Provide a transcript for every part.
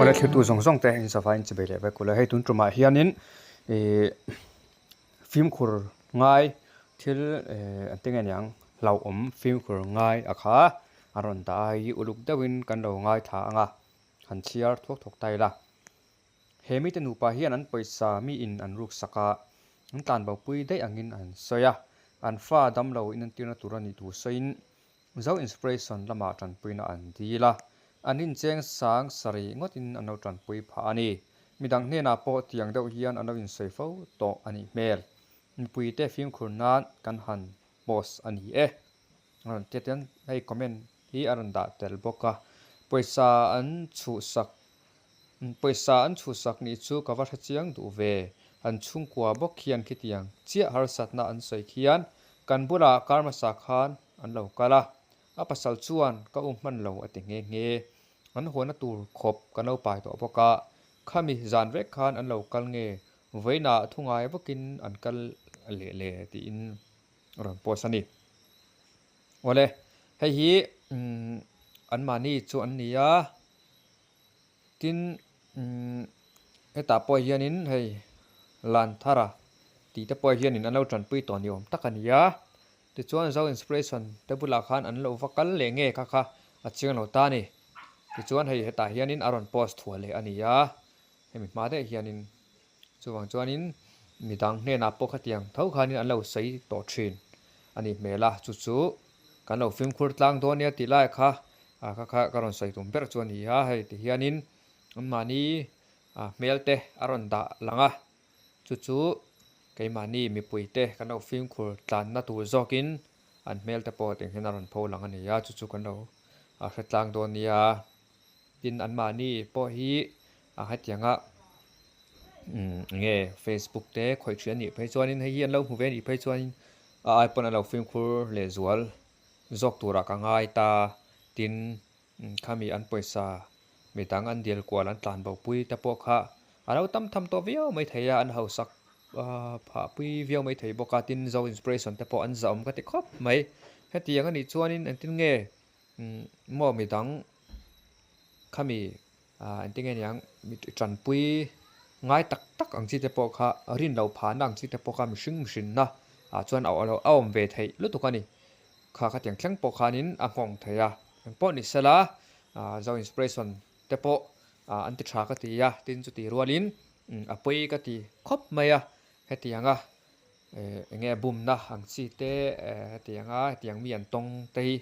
Awle thlitu zawng zawng te in sava in chibei leh vek ula hei tun tumah hianin ihh fimkhur ngai thil ehh eng tinge niang hlauhawm fimkhur ngai a kha a rawn dah a hei uluk deuhin kan lo ngaithla ang a han chhiar thuak thuak ta ila he mite nupa hian an pawisa miin an ruk sak a an tlanbo pui daih angin an sawi a an fa damlo inentirna tur a nih thu sawiin Zo Inspiration lamah tanpuina an dil a, an incheng sang sarih ngawtin an lo tanpui phah a ni. Midang hnenah pawh tiang deuh hian an lo insawi fo tawh a nih hmel. Mipuite fimkhur nan kan han post a ni e. A rawn tia tian hei comment hi a rawn dah tel bawk a. Pawisa an chhuhsak pawisa an chhuhsak nih chu ka va hrechiang duh ve. An chhungkua bawk khian khitiang chiah harsatna an sawi khian kan bulah kar hmasa khan An lo kal a, a pasal chuan ka um hman lo a ti nghe nghe. An huana tur khawp kan lo pai tawh bawk a, khami zan vek khan an lo kal nge, vawiinah thu ngai bawkin an kal leh le tiin a rawn post a ni. Awle, hei hi anmahni chu an ni a, tin hetah pawh hianin hei Lanthara tih te pawh hianin an lo tanpui tawh ni awm tak a ni a. Tichuan Zo Inspiration te bulah khan an lo va kal leh nge kha kha a chiang lo ta a ni. Tichuan hei hetah hianin a rawn post thuah leh a ni a, hemi hma daih hianin chuvang chuanin midang hnenah pawh khatiang tho khanin an lo sawi tawh thin a nih hmel a, chu chu kan lo fimkhur tlang dawn nia tih lai kha kha kha ka rawn sawi tum ber chu a ni a, hei tihianin anmahni hmel te a rawn dah lang a. Chu chu keimahni mipuite kan lo fimkhur tlanna tur zawkin an hmel te pawh tiang hian a rawn pho lang a ni a, chu chu kan lo hre tlang dawn nia. Tin, anmahni pawh hi a hetianga eng nge Facebook te khawih ṭhin a nih phei chuanin hei hi an lo hmu ve a nih phei chuanin a ai pawn an lo fimkhur lehzual zawk turah ka ngai ta. Tin, Khami an pawisa midang an dil kual an tlan bo pui te pawh kha a lo tam tham tawh viau mai thei a, an hausak phah pui viau mai thei bawk a, tin Zo Inspiration te pawh an zahawm ka ti khawp mai. Hetiang a nih chuanin engtin nge maw midang khami engtin nge niang tanpui ngai tak tak ang chi te pawh kha rin loh phahna ang chi te pawh kha mihring mihrinna ah chuan a awm ve theih lutuk a ni. Kha khatiang thleng pawh khanin a nghawng thei a, engpawh ni sela Zo Inspiration te pawh an ti tha ka ti a, tin chuti rualin a pawi ka ti khawp mai a, hetianga enge bumna ang chi te hetianga hetiang mi an tawng te hi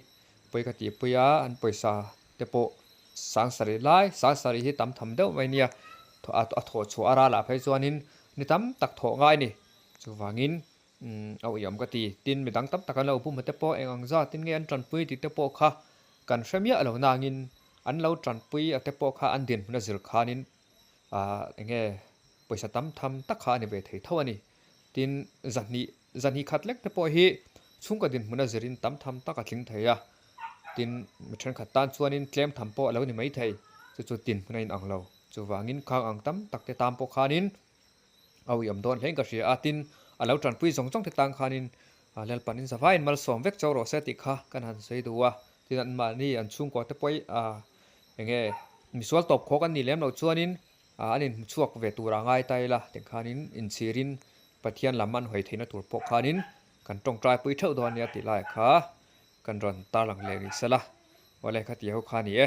pawi ka tihpui a, an pawisa te pawh sang sarih lai, sang sarih hi tam tham deuh mai nia, a thawh chhuah a ralah phei chuanin ni tam tak thawh ngai a ni, chuvangin Umm a uiawm ka ti. Tin, midang tam tak an lo bum te pawh eng ang zatin nge an tanpui tih te pawh kha kan hre miah lo nangin an lo tanpui a te pawh kha an dinhmun a zir khanin ah eng nge pawisa tam tham tak kha a ni ve thei tho a ni. Tin, zahnih zahnih khat lek te pawh hi chhungkaw dinhmun a zirin tam tham tak a tling thei a. Tin, mi thenkhat tan chuanin tlem tham pawh a lo ni mai thei. Chu chu dinhmun a inang lo. Chuvangin khang ang tam tak te tan pawh khanin A uiawm dawn hlein ka hria a, tin, a lo tanpui zawng zawng te tang khanin Lalpanin zavaiin malsawm vek chau rawh se tih kha kan han sawi duh a, tin anmahni an chhungkua te pawh eng nge misual tawp khawk an nih lem loh chuanin an inhmu chhuak ve tur a ngai ta ila tih khanin inchhirin Pathian lam an hawi theihna tur pawh khanin kan tawngtai pui theuh dawn nia tih laiah kha kan rawn tarlang leh ni sela, awle khati ho kha a ni e.